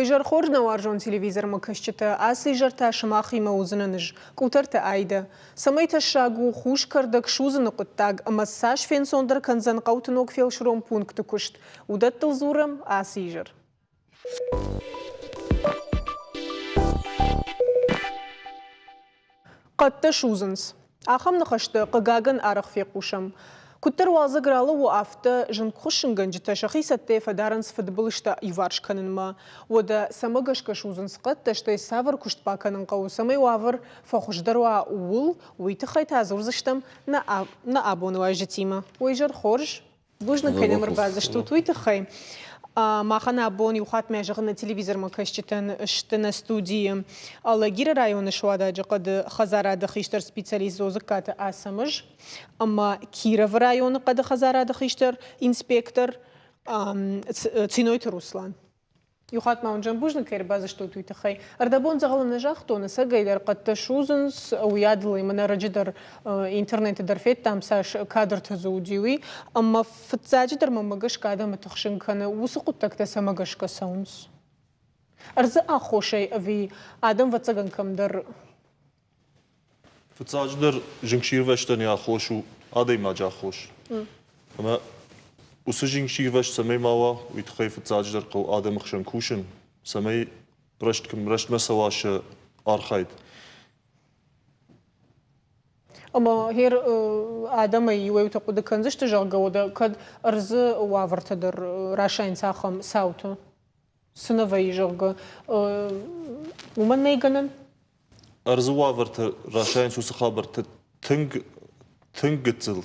Уе зӕр хорз, нӕ уарзон телевизормӕ кӕсджытӕ, ацы изӕр та сымахимӕ уыдзынӕн ӕз, Къутӕрты Айдӕ. Цӕмӕй тӕссаг у хус кӕрдӕг судзыны хъуыддаг ӕмӕ цас фенцондӕр кӕндзӕн хъӕуты ног фелсырон пункты куыст, уыдӕттыл дзурӕм ацы изӕр. Хъӕдтӕ судзынц. Ахӕм ныхӕстӕ, хъыгагӕн, арӕх фехъусӕм. Куыддӕр уалдзӕг ралӕууы, афтӕ зынгхуыссынгӕнджытӕ сӕхи цӕттӕйӕ фӕдарынц фыдбылызтӕ иуварс кӕнынмӕ. Уӕдӕ цӕмӕ гӕсгӕ судзынц хъӕдтӕ, стӕй цавӕр куыст бакӕнын хъӕуы, цӕмӕй уавӕр фӕхуыздӕр уа, ууыл, уый тыххӕй та дзурдзыстӕм нӕ абоны уазджытимӕ. Уе изӕр хорз! Бузныг, кӕй нӕм ӕрбадзыстут, уый тыххӕй. Махӕн абон иу хатт мӕ зӕгъын нӕ телевизормӕ кӕсджытӕн сты нӕ студийы Алагиры районы Суададжы хъӕды хӕдзарады хистӕр специалист Зозыккаты Ацӕмӕз ӕмӕ Кировы районы хъӕды хӕдзарады хистӕр инспектор Цинойты Руслан. Иу хатт ма уын зын бузныг кӕй ӕрбадзыстут, уый тыххӕй. Ӕрдӕбон дзӕгъӕлы нӕ загътон, ӕцӕгӕйдӕр хъӕдтӕ судзынц, уыйадыл ӕмӕ нӕ ӕрӕджы дӕр интернеты дӕр федтам, цас кадртӕ дзы уыди, уый. Ӕмӕ фыццаджыдӕр мӕнмӕ гӕсгӕ адӕмы тыхсын кӕны, уыцы хъуыддӕгтӕ цӕмӕ гӕсгӕ цӕуынц? Ӕрдзы аххосӕй ӕви адӕм, ӕвӕццӕгӕн, кӕмдӕр Фыццаджыдӕр зынгсирвӕзтӕн йӕ аххос у адӕймаджы аххос. Ӕмӕ уыцы зынгсирвӕзт цӕмӕй ма уа, уый тыххӕй фыццаджыдӕр хъӕуы адӕмы хсӕн кусын, цӕмӕй рӕстмӕ цӕуа сӕ архайд. Ӕмӕ гъер адӕмӕй иуӕй-иутӕ хъуыды кӕндзысты, зӕгъгӕ, уӕдӕ кӕд ӕрдзы уавӕртӕ дӕр расайынц ахӕм цауты, цы нӕ вӕййы, зӕгъгӕ, уымӕн нӕй гӕнӕн? Ӕрдзы уавӕртӕ расайынц уыцы хабӕрттӕ тынг, тынг гыццыл.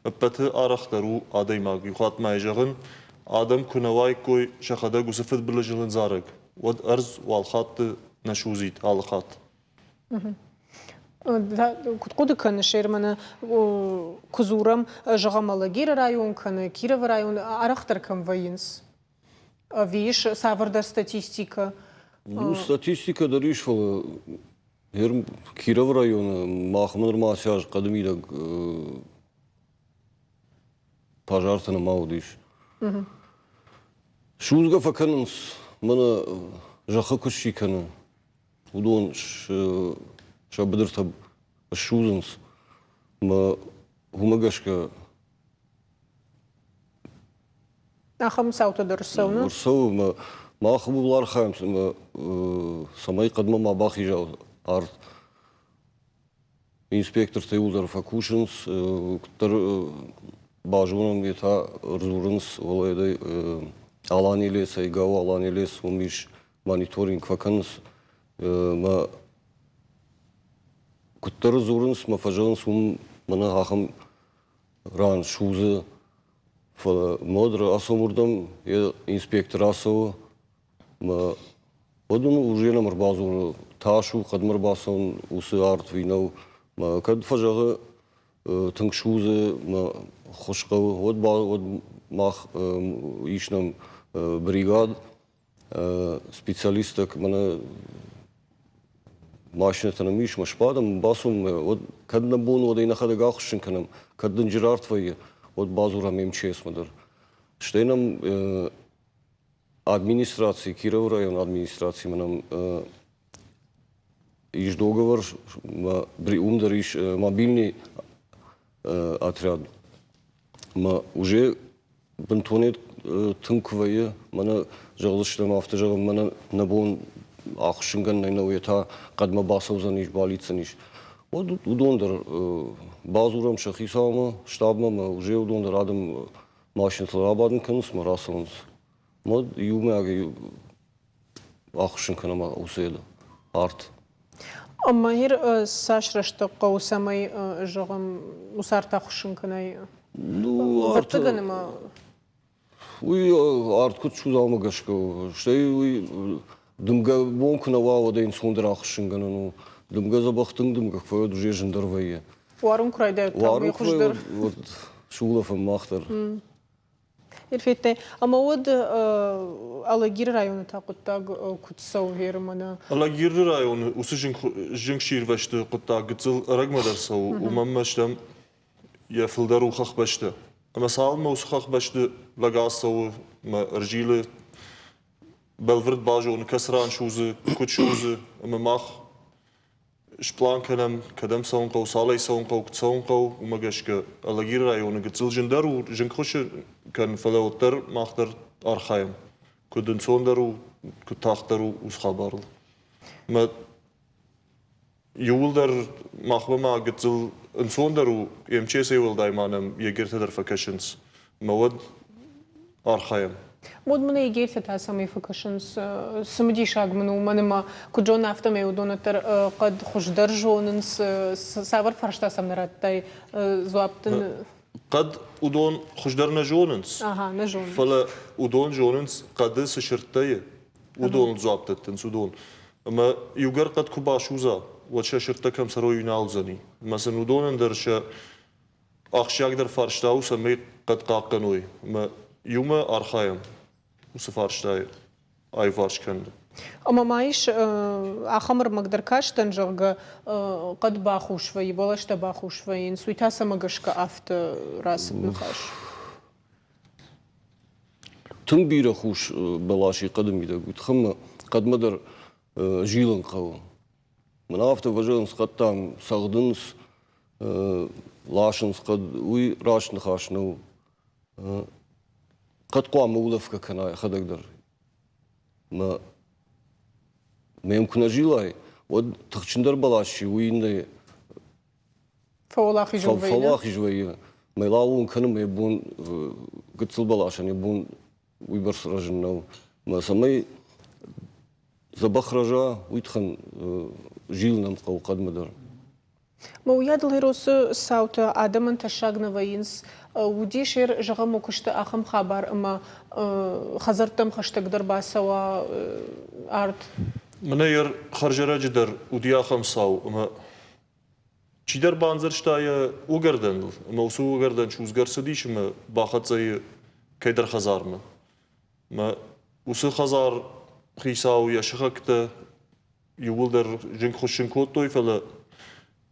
Ӕппӕты арӕхдӕр у адӕймаг. Иу хатт ма йӕ зӕгъын, адӕм куы нӕ уаиккой сӕхӕдӕг уыцы фыдбылызы лындзарӕг, уӕд ӕрдз уал хатты нӕ судзид алы хатт. Куыд хъуыды кӕныс, Ерманы, куы дзурӕм, зӕгъӕм, Алагиры район кӕнӕ Кировы район арӕхдӕр кӕм вӕййынц? Ӕви ис цавӕрдӕр статистикӕ? Ну, статистикӕ дӕр ис, фӕлӕ Кировы районы махмӕ нырма ацы аз хъӕды мидӕг пожартӕ нӕма уыдис. Судзгӕ фӕкӕнынц, мӕнӕ зӕххы куыст чи кӕны, уыдон сӕ быдыртӕ ссудзынц. Мӕ уымӕ гӕсгӕ Ахӕм цаутӕ дӕр ӕрцӕуы? Ӕрцӕуы ӕмӕ мах ууыл архайӕм, цӕмӕй хъӕдмӕ ма бахиза арт. Инспектортӕ иууылдӕр фӕкусынц, куыддӕр базонӕм, йе та ӕрдзурынц уӕлӕ Алани лесӕй, Гау Алани лес, уым ис мониторинг фӕкӕнынц. Мӕ куыддӕр дзурынц, мӕ фӕзӕгъынц, уым мӕнӕ ахӕм ран судзы, фӕлӕ мод ацӕуы уырдӕм, йӕ инспектор ацӕуы, мӕ уӕд ын уже нӕм ӕрбадзуры, тас у, хъӕдмӕ ӕрбацӕуын уыцы арт ӕви нӕу. Мӕ кӕд фӕзӕгъы, тынг судзы, мӕ ххуыс хъӕуы, уӕд, уӕд мах ис нӕм бригад, специалисттӕ мӕнӕ машинӕтӕ нӕм ис, мӕ сбадӕм, бацоммӕ, уӕд кӕд нӕ бон уӕд ӕй нӕхӕдӕг ахуыссын кӕнӕм, кӕд дынджыр арт вӕййы, уӕд бадзурӕм МЧС-мӕ дӕр. Стӕй нӕм администраци, Кировы районы администрацимӕ нӕм ис договор, уым дӕр ис мобильный отряд. Мӕ уже бынтон тынг куы вӕййы, мӕнӕ зӕгъдзыстӕм, афтӕ зӕгъӕм, мӕнӕ нӕ бон ахуыссынгӕнӕн нӕу, йе та хъӕдмӕ бацӕудзӕнис, балидздзӕнис. Уӕд уыдон дӕр бадзурӕм сӕ хицаумӕ, штабмӕ ӕмӕ уже уыдон дӕр адӕм машинӕтыл рабадын кӕнынц ӕмӕ рацӕуынц. Уӕд иумӕйагӕй ахуыссын кӕнӕм уыцы арт. Ӕмӕ ир цас рӕстӕг хъӕуы, цӕмӕй, зӕгъӕм, уыцы арт ахуыссын кӕнай? Ну, арт... ӕмӕ Уый арт куыд судза, уымӕ гӕсгӕ у. Стӕй уый дымгӕ бон куы нӕ уа, уӕд ӕй ӕнцондӕр ахуыссынгӕнӕн у. Дымгӕ дзӕбӕх тынг дымгӕ куы фӕуӕд, уже зындӕр вӕййы. Уарын куы райдайа, та уый хуыздӕр. Уӕд сулӕфӕм мах дӕр. Ирфеттӕ. Ӕмӕ уӕд Алагиры районы та хъуыддаг куыд цӕуы Верымӕ? Алагиры районы уыцы зынгсирвӕзты хъуыддаг гыццыл ӕрӕгмӕ дӕр цӕуы, уымӕн ӕмӕ стӕм йӕ фылдӕр у хӕхбӕсты. Ӕмӕ цалынмӕ уыцы хӕхбӕсты лӕг ацӕуы ӕмӕ ӕрзилы. Бӕлвырд базоны, кӕцы ран судзы, куыд судзы, ӕмӕ мах сплан кӕнӕм, кӕдӕм цӕуын хъӕуы, цалӕй цӕуын хъӕуы, куыд цӕуын хъӕуы, уымӕ гӕсгӕ Алагиры районы гыццыл зындӕр у зынгхуыссы кӕнын, фӕлӕ уӕддӕр мах дӕр архайӕм, куыд ӕнцондӕр у, куыд тагъддӕр у уыцы хабарыл. Мӕ иууылдӕр махмӕ ма гыццыл ӕнцондӕр у, МЧС-ӕй уӕлдай ма нӕм егертӕ дӕр фӕкӕсынц. Ӕмӕ уӕд архайӕм. Уӕд мын егертӕ та цӕмӕй фӕкӕсынц? Цымыдисаг мын у, уымӕн ӕмӕ куыд зонын, афтӕмӕй уыдон дӕр хъӕд хуыздӕр зонынц. Цавӕр фарста сӕм нӕ радтай дзуапп дын? Хъӕд уыдон хуыздӕр нӕ зонынц. Ага, нӕ зонынц. Фӕлӕ уыдон зонынц хъӕды цы сырдтӕ и, уыдоныл дзуапп дӕттынц уыдон. Ӕмӕ иугӕр хъӕд куы басудза, уӕд сӕ сырдтӕ кӕм цӕрой, уый нал уыдзӕни. Ӕмӕ сын уыдонӕн дӕр сӕ ахсджиагдӕр фарста у, цӕмӕй хъӕд хъахъхъӕной. Ӕмӕ иумӕ архайӕм уыцы фарстайы аиуварс кӕнын. Ӕмӕ ма ис ахӕм ӕрмӕг дӕр кастӕн, зӕгъгӕ, хъӕд бахус вӕййы, бӕлӕстӕ бахус вӕййынц. Уый та цӕмӕ гӕсгӕ афтӕ рацыд ныхас? Тынг бирӕ хус бӕлас и хъӕды мидӕг. Уый тыххӕй мӕ хъӕдмӕ дӕр зилын хъӕуы. Мӕнӕ афтӕ фӕзӕгъынц, хъӕдтӕм цӕгъдынц, ласынц хъӕд. Уый раст ныхас нӕу. Хъӕд хъуамӕ улӕфгӕ кӕна йӕхӕдӕг дӕр. Мӕ мӕм куы нӕ зилай, уӕд тыхджындӕр бӕлас чи, уый иннӕ Фӕуӕлахиз вӕййы. Фӕуӕлахиз вӕййы. Мӕлауон кӕны мӕ бон гыццыл бӕласӕн йӕ бон уыйбӕрц рӕзын нӕу. Мӕ цӕмӕй дзӕбӕх рӕза, уый тыххӕн зилын ӕм хъӕуы хъӕдмӕ дӕр. Мӕ уыйадыл Эросы цаутӕ адӕмӕн тӕссаг нӕ вӕййынц. Уыдис ӕр зӕгъӕм, куысты ахӕм хабар, ӕмӕ хӕдзӕрттӕм хӕстӕгдӕр бацӕуа арт. Мӕнӕ йӕ хӕрзӕрӕджы дӕр уыди ахӕм цау, ӕмӕ Чидӕр бандзӕрста йӕ уыгӕрдӕныл, ӕмӕ уыцы уыгӕрдӕн судзгӕ ӕрцыдис ӕмӕ бахӕццӕ и кӕйдӕр хӕдзармӕ. Мӕ уыцы хӕдзар хицау йӕ сыхӕгтӕ иууылдӕр зынг хуыссын кодтой, фӕлӕ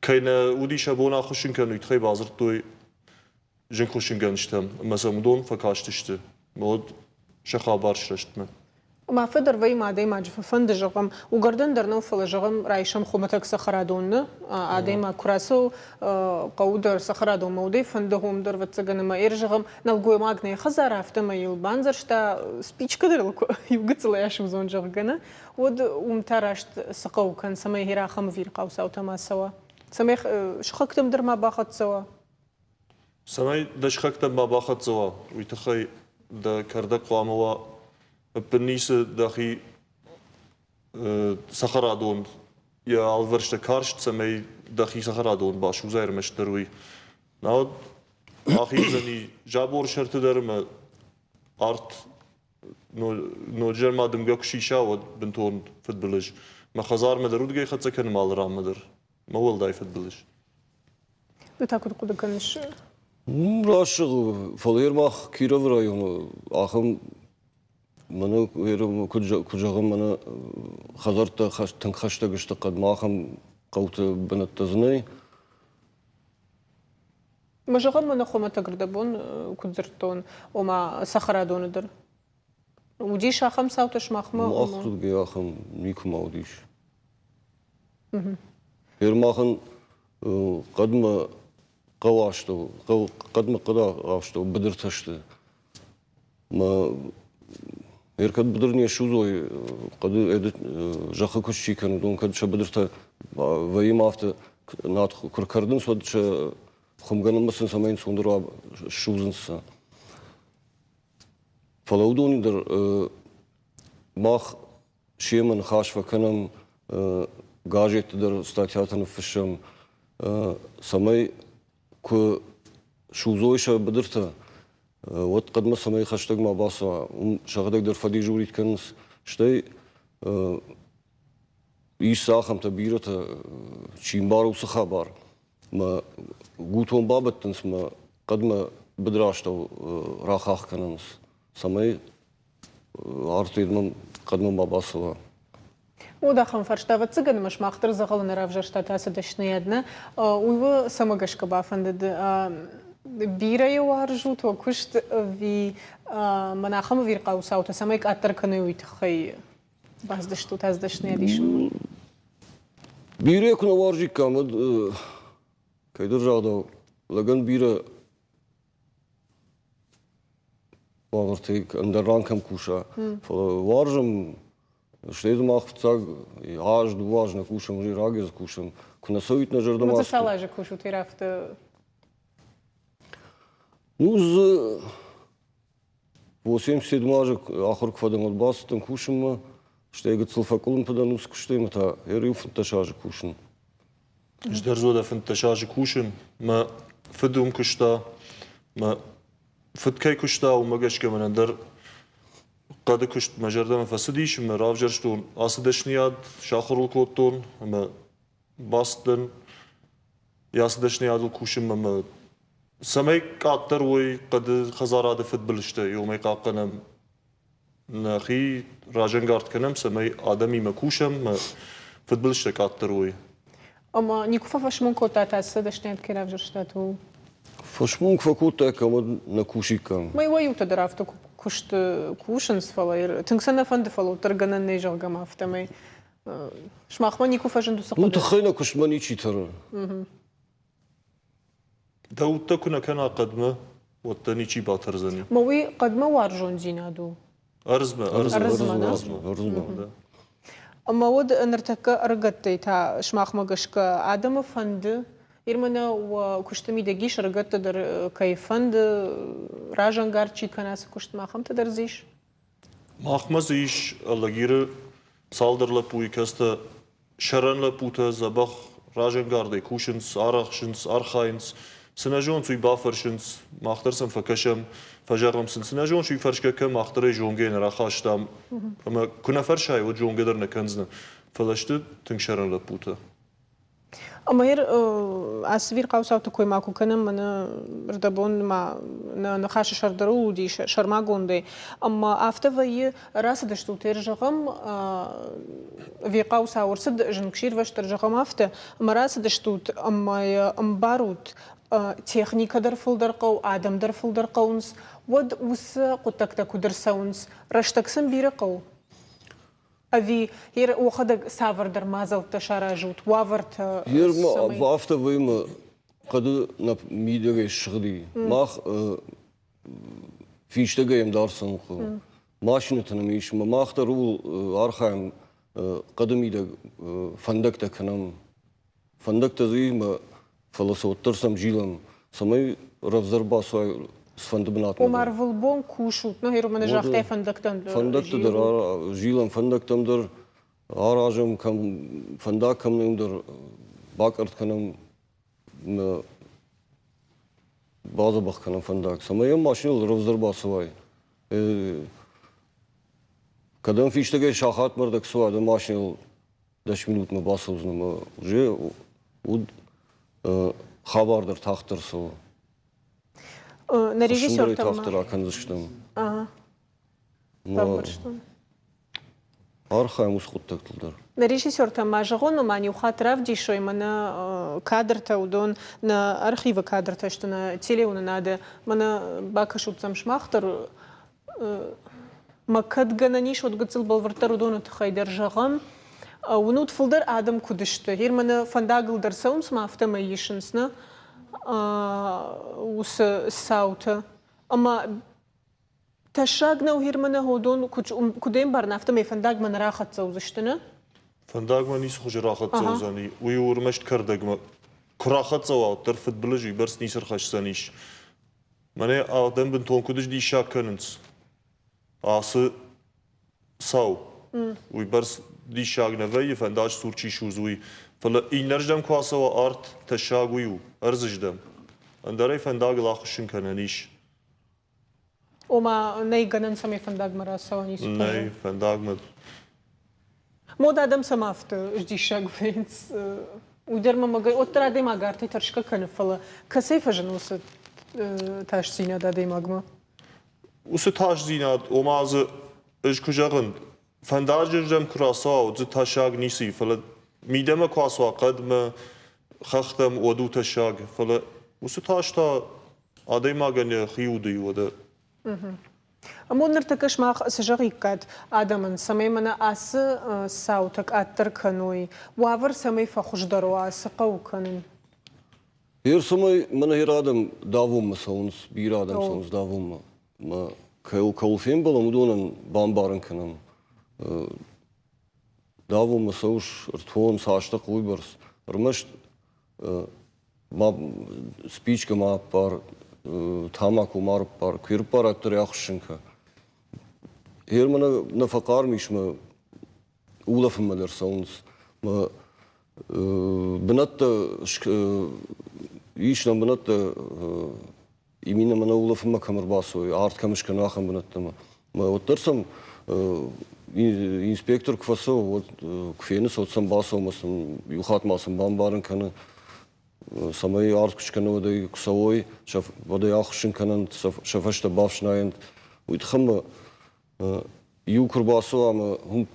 кӕй нӕ уыди сӕ бон ахуыссын кӕнын, уый тыххӕй бадзырдтой зынгхуыссынгӕнджытӕм ӕмӕ сӕм уыдон фӕкастысты, уӕд сӕ хабар срӕстмӕ. Ӕмӕ фӕдӕр вӕййы адӕймаджы фӕфӕнды, зӕгъӕм, уыгӕрдӕн дӕр нӕу, фӕлӕ, зӕгъӕм, райсӕм хуымӕтӕг цӕхӕрадонны, адӕймаг куы рацӕуы хъӕуы дӕр цӕхӕрадонмӕ, уӕд ӕй фӕнды гъом дӕр, ӕвӕццӕгӕн, ӕмӕ ӕр, зӕгъӕм, нӕлгоймаг нӕ хӕдзары, афтӕмӕй йыл бандзӕрста, спичкӕ дӕр ыл иу гыццылӕй асудзон, зӕгъгӕ, нӕ, уӕд уым та раст цы хъӕуы кӕн, цӕмӕй гъер ахӕм ӕвирхъау цаутӕ ма цӕуа, цӕмӕй сыхӕгтӕм дӕр ма бахӕццӕ уа. Цӕмӕй дӕ сыхӕгтӕм ма бахӕццӕ уа, уый тыххӕй дӕ кӕрдӕг хъуамӕ уа ӕппын ницы дӕхи цӕхӕрадон йӕ алывӕрстӕ карст, цӕмӕй дӕхи цӕхӕрадон басудзай ӕрмӕстдӕр уый. Науӕд ахиздзӕни заборы сӕрты дӕр ӕмӕ арт ноджы ма дымгӕ куы сиса, уӕд бынтон фыдбылыз. Мӕ хӕдзармӕ дӕр уыдгӕй хӕццӕ кӕны алы ранмӕ дӕр. Мӕ уӕлдай фыдбылыз. Ды та куыд хъуыды кӕныс? Раст зӕгъы, фӕлӕ мах Кировы районы ахӕм мӕнӕ куыд зӕгъӕм, мӕнӕ хӕдзӕрттӕ тынг хӕстӕг сты хъӕдмӕ, ахӕм хъӕуты бынӕттӕ дзы нӕй. Мӕ зӕгъӕм, мӕнӕ хуымӕтӕг рдӕбон куыд дзырдтон, ома цӕхӕрадоны дӕр. Уыдис ахӕм цаутӕ сымахмӕ? Мах ахӕм никуыма уыдис. Ермахӕн хъӕдмӕ хъӕуы астӕу, хъӕдмӕ хъӕды астӕу быдыртӕ сты. Мӕ кӕд быдыр не судзой, хъӕды зӕххы куыст чи кӕны, уыдон кӕд сӕ быдыртӕ вӕййы афтӕ над куы ркӕрдынц, уӕд сӕ хуымгӕнӕнмӕ сын цӕмӕй ӕнцондӕр уа, ссудзынц сӕ. Фӕлӕ уыдон дӕр мах семӕ ныхас фӕкӕнӕм, газетты дӕр статьятӕ ныффыссӕм, цӕмӕй куы судзой сӕ быдыртӕ, уӕд хъӕдмӕ цӕмӕй хӕстӕг ма бацӕуа, уым сӕхӕдӕг дӕр фӕдежурить кӕнынц. Стӕй ис ахӕмтӕ бирӕтӕ, чи мбары уыцы хабар. Мӕ гутон бабӕттынц мӕ хъӕдмӕ быдырастӕу рахахх кӕнынц, цӕмӕй Артур хъӕдмӕ ма бацӕуа. Уӕд ахӕм фарста, ӕвӕццӕгӕн, ӕмӕ сымах дӕр дзӕгъӕлы нӕ равзӕрстат ацы дӕсныйад, нӕ? Уый уӕ цӕмӕ гӕсгӕ бафӕндыд? Бирӕ йӕ уарзут уӕ куыст ӕви мӕн ахӕм ӕвирхъау цаутӕ цӕмӕй къаддӕр кӕной, уый тыххӕй бацыдыстут ацы дӕсныйад исынмӕ? Бирӕ куы нӕ уарзиккам, уӕд кӕйдӕр загъдау, лӕгӕн бирӕ уавӕртӕй ӕндӕр ран кӕм куса. Фӕлӕ уарзӕм, стӕй дзы мах фыццаг аз, дыууӕ аз нӕ кусӕм, уже рагӕй дзы кусӕм. Куы нӕ цӕуит нӕ зӕрдӕмӕ. Цы цал азы кусут ирӕфты? Ну, дзы 87 азы ахуыр куы фӕдӕн, уӕд бацыдтӕн кусынмӕ, стӕй гыццыл фӕкъуылымпы дӕн уыцы куыстӕй ӕмӕ та ӕрӕджы 15 азы кусын. Ӕз дӕр дзы 15 азы кусын. Мӕ фыд уым куыста. Мӕ фыд кӕй куыста, уымӕ гӕсгӕ мӕнӕн дӕр хъӕды куыст мӕ зӕрдӕмӕ фӕцыдис ӕмӕ равзӕрстон ацы дӕсныйад, сахуыр ыл кодтон ӕмӕ бацыдтӕн йӕ ацы дӕсныйадыл кусынмӕ ӕмӕ цӕмӕй къаддӕр уой хъӕды хӕдзарады фыдбылызтӕ, уымӕй хъахъхъӕнӕм нӕхи разӕнгард кӕнӕм, цӕмӕй адӕмимӕ кусӕм, фыдбылызтӕ къаддӕр уой. Ӕмӕ никуы фӕфӕсмон кодтат ацы дӕсныйад кӕй равзӕрстат, ууыл? Фӕсмон куы фӕкодтай, кӕмӕн нӕ кусиккам. Мӕ иуӕй-иутӕ дӕр афтӕ куысты кусынц, фӕлӕ тынг сӕ нӕ фӕнды, фӕлӕ уӕддӕр гӕнӕн нӕй, зӕгъгӕ, афтӕмӕй. Сымахмӕ никуы фӕзынд уыцы хъуыды? Ну, тыххӕй нӕ куыстмӕ ничи тӕры. Дӕ удтӕ куы нӕ кӕна хъӕдмӕ, уӕд дӕ ничи батӕрдзӕни. Ма уый хъӕдмӕ уарзондзинад у? Ӕрдзмӕ, ӕрдзмӕ, ӕрдзмӕ, ӕрдзмӕ. Ӕмӕ уӕд ныртӕккӕ ӕрыгӕттӕй та сымахмӕ гӕсгӕ адӕмы фӕнды, Ирмӕ нӕ уӕ куысты мидӕг ис, ӕрыгӕтты дӕр кӕй фӕнды, разӕнгард чи кӕна ацы куыстмӕ, ахӕмтӕ дӕр дзы ис? Махмӕ дзы ис Алагиры цалдӕр лӕппуйы, кӕцытӕ сӕрӕн лӕппутӕ дзӕбӕх разӕнгардӕй кусынц, арӕхсынц, архайынц. Цы нӕ зонынц, уый бафӕрсынц, мах дӕр сӕм фӕкӕсӕм, фӕзӕгъӕм сын, цы нӕ зоныс, уый фӕрсгӕ кӕн, мах дӕр ӕй зонгӕ нӕ рахастам. Ӕмӕ куы нӕ фӕрсай, уӕд зонгӕ дӕр нӕ кӕндзынӕ. Фӕлӕ сты тынг сӕрӕн лӕппутӕ. Ӕмӕ ацы вирхъау цауты кой ма куы кӕнӕм, мӕнӕ рдӕбон ма нӕ ныхасы сӕр дӕр уыдис сӕрмагондӕй. Ӕмӕ афтӕ вӕййы, рацыдыстут зӕгъӕм, вирхъау цау ӕрцыд, зынгсирвӕзт дӕр зӕгъӕм афтӕ, ӕмӕ рацыдыстут ӕмӕ йӕ ӕмбарут, техникӕ дӕр фылдӕр хъӕуы, адӕм дӕр фылдӕр хъӕуынц, уӕд уыцы хъуыддӕгтӕ куыд ӕрцӕуынц, рӕстӕг сын бирӕ хъӕуы? Ӕви уӕхӕдӕг цавӕрдӕр мадзӕлттӕ саразут, уавӕртӕ? Ер ма афтӕ вӕййы, хъӕды нӕ мидӕгӕй ссыгъди. Мах фистӕгӕй ӕмдар цӕуын хъӕуы. Машинӕтӕ нӕм ис, ӕмӕ мах дӕр ууыл архайӕм, хъӕды мидӕг фӕндӕгтӕ кӕнӕм. Фӕндӕгтӕ дзы ис, фӕлӕ сӕ уӕддӕр сӕм зилӕм, цӕмӕй рӕвдздӕр бацуай цыфӕнды бынатмӕ. Ома ӕрвылбон кусут, ну, мӕнӕ загътай фӕндӕгтӕм Фӕндӕгты дӕр зилӕм, фӕндӕгтӕм дӕр аразӕм, кӕм фӕндаг кӕм нӕ, уым дӕр бакъӕртт кӕнӕм, бадзӕбӕх кӕнӕм фӕндаг, цӕмӕй йӕм машинӕыл рӕвдздӕр бацӕуай. Кӕдӕм фистӕгӕй сахатмӕ ӕрдӕг цӕуа, дӕ машинӕыл 10 минутмӕ бацӕудзынӕ ӕмӕ уже уыд хабар дӕр тагъддӕр цӕуы. Нӕ режиссертӕ тагъддӕр акӕндзыстӕм. Ага. Бамбӕрстон. Архайӕм уыцы хъуыддӕгтыл дӕр. Нӕ режиссертӕ ма зӕгъон, ма иу хатт равдисой мӕнӕ кадртӕ, уыдон нӕ архивы кадртӕ сты, нӕ телеуынынады. Мӕнӕ бакӕсут сӕм сымах дӕр. Ма кӕд гӕнӕн ис, уӕд гыццыл бӕлвырддӕр уыдоны тыххӕй дӕр зӕгъӕм. Уынут, фылдӕр адӕм куыд сты. Гъер мӕнӕ фӕндагыл дӕр цӕуынц, ма афтӕмӕй исынц, нӕ уыцы цаутӕ. Ӕмӕ тӕссаг нӕу гъер мӕнӕ уыдон куыд ӕмбарын, афтӕмӕй фӕндагмӕ нӕ рахӕццӕ уыдзысты, нӕ? Фӕндагмӕ ницы хуызы рахӕццӕ уыдзӕни. Уый у ӕрмӕст кӕрдӕгмӕ. Куы рахӕццӕ уа, уӕддӕр фыдбылыз уыйбӕрц ницы рхӕсдзӕнис. Мӕнӕ адӕм бынтон куыд сдиссаг кӕнынц ацы цау. Уыйбӕрц диссаг нӕ вӕййы, фӕндаджы цур чи судзы, уый. Фӕлӕ иннӕрдӕм куы ацӕуа арт, тӕссаг уый у, ӕрдзыздӕм. Ӕндӕрӕй фӕндагыл ахуыссын кӕнӕн ис. Ома, нӕй гӕнӕн, цӕмӕй фӕндагмӕ рацӕуӕн ис? Нӕй, фӕндагмӕ. Мод адӕм цӕмӕ афтӕ сдиссаг вӕййынц? Уый дӕр мӕ уӕддӕр адӕймаг артӕй тӕрсгӕ кӕны, фӕлӕ кӕцӕй фӕзыны уыцы тасдзинад адӕймагмӕ? Уыцы тасдзинад, ома дзы ӕз куы зӕгъын, фӕндаджы рдӕм куы рацӕуа, уӕд дзы тӕссаг ницы и, фӕлӕ мидӕмӕ куы ацӕуа хъӕдмӕ, хӕхтӕм, уӕд у тӕссаг. Фӕлӕ уыцы тас та. Адӕймагӕн йӕхи уды уӕдӕ. Ӕмӕ ныртӕккӕ сымах цы зӕгъиккат адӕмӕн, цӕмӕй мӕнӕ ацы цаутӕ къаддӕр кӕной, уавӕр цӕмӕй фӕхуыздӕр уа, цы хъӕуы кӕнын? Ер цӕмӕй мӕнӕ ер адӕм давонмӕ цӕуынц, бирӕ адӕм цӕуынц давонмӕ. Мӕ кӕуыл кӕуыл фембӕлӕм, уыдонӕн бамбарын кӕнӕм. Давонмӕ цӕуыс ӕртон, цастӕ уыйбӕрц. Ӕрмӕст ма спичкӕ ма ӕппар, тамако ма ӕрыппар, куы ӕрыппарат дӕр ахуыссын кӕ. Гъер мӕнӕ нӕ фӕхъарм ис мӕ улӕфынмӕ дӕр цӕуынц. Мӕ бынӕттӕ ис нӕм бынӕттӕ именно мӕнӕ улӕфынмӕ кӕм ӕрбацӕуой, арт кӕм скӕной, ахӕм бынӕттӕмӕ. Мӕ уӕддӕр сӕм инспектор куы фӕцӕуы, уӕд куы фены, уӕд сӕм бацӕуы ӕмӕ сын иу хатт ма сын бамбарын кӕны, цӕмӕй арт куы скӕна, уӕд ӕй куы цӕуой, уӕд ӕй ахуыссын кӕнӕнт, сӕ фӕстӕ бафснайӕнт. Уый тыххӕй мӕ иу куы рбацӕуа ӕмӕ уым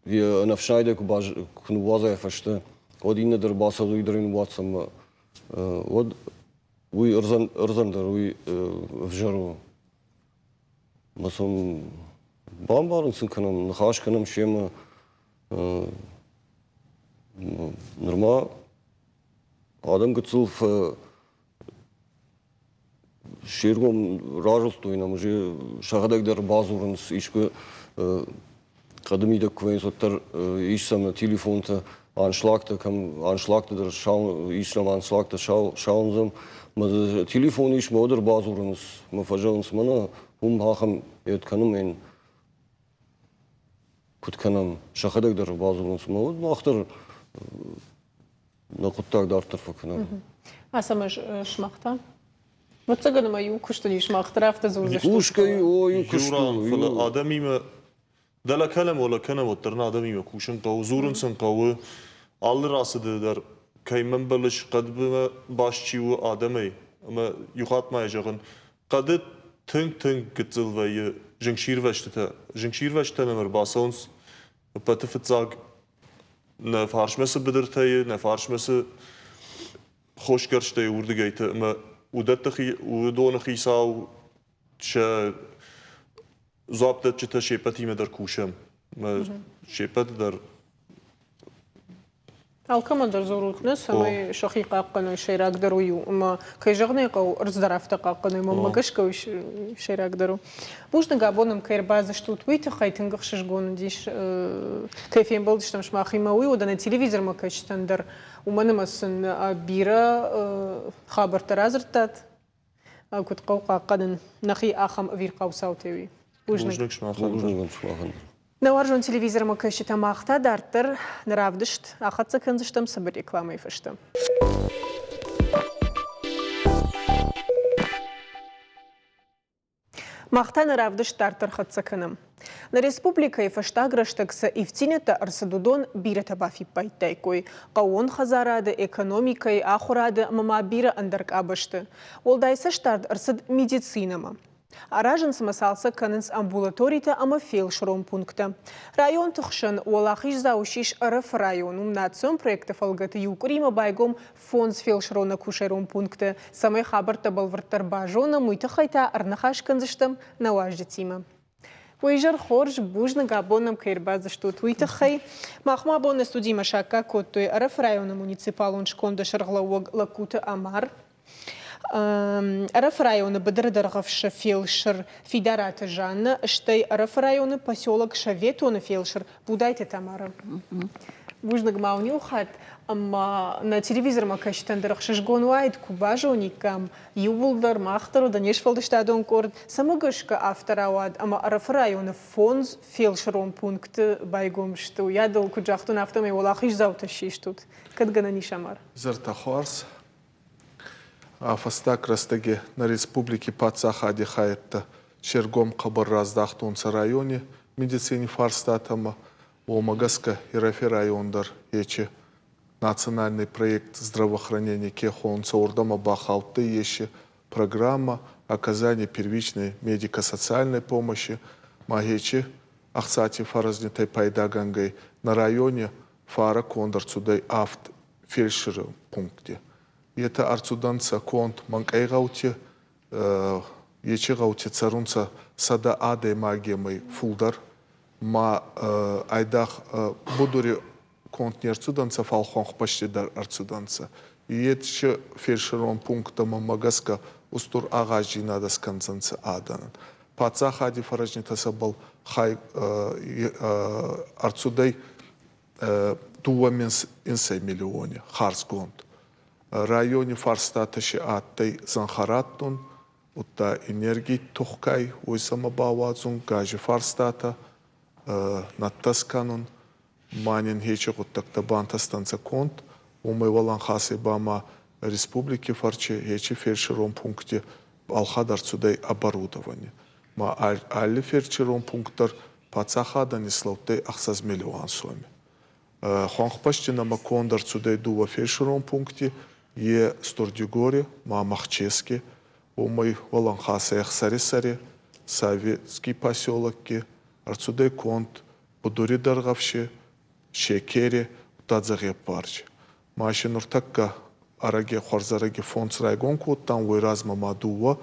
йӕ ӕнӕфснайдӕй куы ныууадза йӕ фӕстӕ, уӕд иннӕ дӕр бацӕуы, уый дӕр ын ныууадздзӕн ӕмӕ уӕд уый ӕрдзӕн дӕр уый ӕвзӕр у. Мӕ сын бамбарын сын кӕнӕм, ныхас кӕнӕм семӕ. Нырма адӕм гыццыл се ргом разылдтой нӕм, уже сӕхӕдӕг дӕр бадзурынц, искуы хъӕды мидӕг куы вӕййынц, уӕддӕр ис сӕм телефонтӕ, аншлагтӕ, кӕм аншлагтӕ дӕр ис нӕм аншлагтӕ сауындзӕм. Мӕ дзы телефон ис, мӕ уӕд ӕрбадзурынц, мӕ фӕзӕгъынц, мӕнӕ уым ахӕм ед кӕнӕм, ен куыд кӕнӕм, сӕхӕдӕг дӕр ӕрбадзурынц, мӕ уӕд мах дӕр нӕ хъуыддаг дарддӕр фӕкӕнӕм. Ацӕмӕз, сымах та? Ӕвӕццӕгӕн ӕмӕ иу куыст уыди сымах дӕр афтӕ дзурдзыстут. Кусгӕ о, иу куыст у. Фӕлӕ адӕмимӕ дӕлӕ кӕнӕм, уӕлӕ кӕнӕм, уӕддӕр нӕ адӕмимӕ кусын хъӕуы, дзурын сын хъӕуы. Алы рацыды дӕр кӕй мӕмбӕлыс, хъӕдмӕ баст чи у адӕмӕй. Ӕмӕ иу хатт ма йӕ зӕгъын, хъӕды тынг-тынг гыццыл вӕййы зынгсирвӕзтытӕ. Зынгсирвӕзтытӕ нӕм ӕрбацӕуынц ӕппӕты фыццаг нӕ фарсмӕ цы быдыртӕ и, нӕ фарсмӕ цы хосгӕрстӕй уырдыгӕйты ӕмӕ уыдӕтты уыдоны хицау сӕ дзуапдӕтджытӕ се ппӕтимӕ дӕр кусӕм. Ӕмӕ се ппӕты дӕр Алкӕмӕн дӕр дзурут, нӕ, цӕмӕй сӕхи хъахъхъӕной, сӕйрагдӕр уый у. Ӕмӕ, кӕй зӕгъын ӕй хъӕуы, ӕрдз дӕр афтӕ хъахъхъӕной, мӕнмӕ гӕсгӕ уый сӕйрагдӕр у. Бузныг, абон нӕм кӕй ӕрбацыдыстут, уый тыххӕй тынг ӕхсызгон уыдис, кӕй фембӕлдыстӕм сымахимӕ, уый уӕдӕ нӕ телевизормӕ кӕсджытӕн дӕр, уымӕн ӕмӕ сын бирӕ хабӕрттӕ радзырдтат, куыд хъӕуы хъахъхъӕнын нӕхи ахӕм ӕвирхъау цаутӕй, уый. Бузныг. Бузныг сымахӕн. Бузныг сымахӕн. Нӕ уарзон телевизормӕ кӕсджытӕ мах та дарддӕр нӕ равдыст ахӕццӕ кӕндзыстӕм цыбыр рекламӕйы фӕстӕ. Мах та нӕ равдыст дарддӕр хӕццӕ кӕнӕм. Нӕ республикӕйы фӕстаг рӕстӕг цы ивддзинӕдтӕ ӕрцыд, уыдон бирӕтӕ бафиппайдтаиккой хъӕууон хӕдзарады, экономикӕйы, ахуырады ӕмӕ ма бирӕ ӕндӕр къабӕзты. Уӕлдай цӕстдард ӕрцыд медицинӕмӕ. Аразынц ӕмӕ цалцӕг кӕнынц амбулаторитӕ ӕмӕ фелсырон пункттӕ. Районты хсӕн уӕлахиздзау ссис Ӕрӕфы район. Уым национ проекты фӕлгӕты иу къуыримӕ байгом фондз фелсырон-акушерон пункты. Цӕмӕй хабӕрттӕ бӕлвырддӕр базонӕм, уый тыххӕй та ӕрныхас кӕндзыстӕм нӕ уазджытимӕ. Уый изӕр хорз, бузныг, абон нӕм кӕй ӕрбацыдыстут, уый тыххӕй. Махмӕ абон нӕ студимӕ саккаг кодтой Ӕрӕфы районы муниципалон сконды сӕргълӕууӕг Лагкуты Амар, Ӕрӕфы районы Быдыры Дӕргъӕвсы фелсыр Фидараты Жаннӕ, стӕй Ӕрӕфы районы поселок Советоны фелсыр Будайты Тамара. Бузныг ма уын иу хатт, ӕмӕ нӕ телевизормӕ кӕсджытӕн дӕр ӕхсызгон уаид, куы базониккам, иууылдӕр, мах дӕр уыд не сфӕлдыстадон къорд, цӕмӕ гӕсгӕ афтӕ рауад, ӕмӕ Ӕрӕфы районы фондз фелсырон пункты байгом сты. Уыйадыл, куыд загътон, афтӕмӕй уӕлахиздзаутӕ систут. Кӕд гӕнӕн ис, Амар? Зӕрдӕхуарз Фӕстаг рӕстӕги нӕ республики паддзахади хайӕдтӕ се ргом хъӕбӕр раздахтонцӕ райони медицини фарстатӕмӕ. Уомӕ гӕсгӕ Ирӕфи район дӕр ечи национальный проект здравоохранения ке хонунцӕ, уордӕмӕ бахаудтӕй ечи программа оказания первичной медико-социальной помощи ма ечи ӕхцати фӕрӕзнитӕй пайдагӕнгӕй нӕ райони фарӕ конд ӕрцудӕй авд фельдшери пункти. Етӕ ӕрцудӕнцӕ конд мӕнкъӕй гъӕути, ечи гъӕути цӕрунцӕ 100 адӕймагемӕй фулдӕр. Ма айдагъ будури конд не рцудӕнцӕ, фал хуӕнхбӕсти дӕр ӕрцудӕнцӕ. Еци фельдшерон пункттӕмӕ гӕсгӕ устур агъаздзийнадӕ скӕндзӕнцӕ адӕнӕн. Паддзахади фӕрӕзнитӕ сӕбӕл хай ӕрцудӕй 2,5 миллиони харзгонд. Райони фарстатӕ си адтӕй зӕнхӕ раттун, удта энергий туххӕй уой сӕмӕ бауадзун, гази фарстатӕ, нӕдтӕ скӕнун. Ма нин ечи гъуддӕгтӕ бантӕстӕнцӕ конд. Уомӕй уӕлӕнхасӕй ба ма республики фӕрчи ечи фельдшерон пункти ӕлхӕд ӕрцудӕй оборудовани. Ма алли фельдшерон пункт дӕр паддзахадӕн ислӕудтӕй 6 миллион соми. Хуӕнхбӕсти нӕмӕ конд ӕрцудӕй дууӕ фельдшерон пункти, е Стурдигори ма Мӕхчески, уомӕй уӕлӕнхасӕй Ӕхсӕрисӕри, Советский поселокки ӕрцудӕй конд Будури Дӕргъӕвси, Шекери, удта Дзӕгъепбарзи. Ма си нуртӕккӕ ӕрӕги хуӕрзӕрӕги фондс райгон кодтан, уой размӕ ма дууӕ,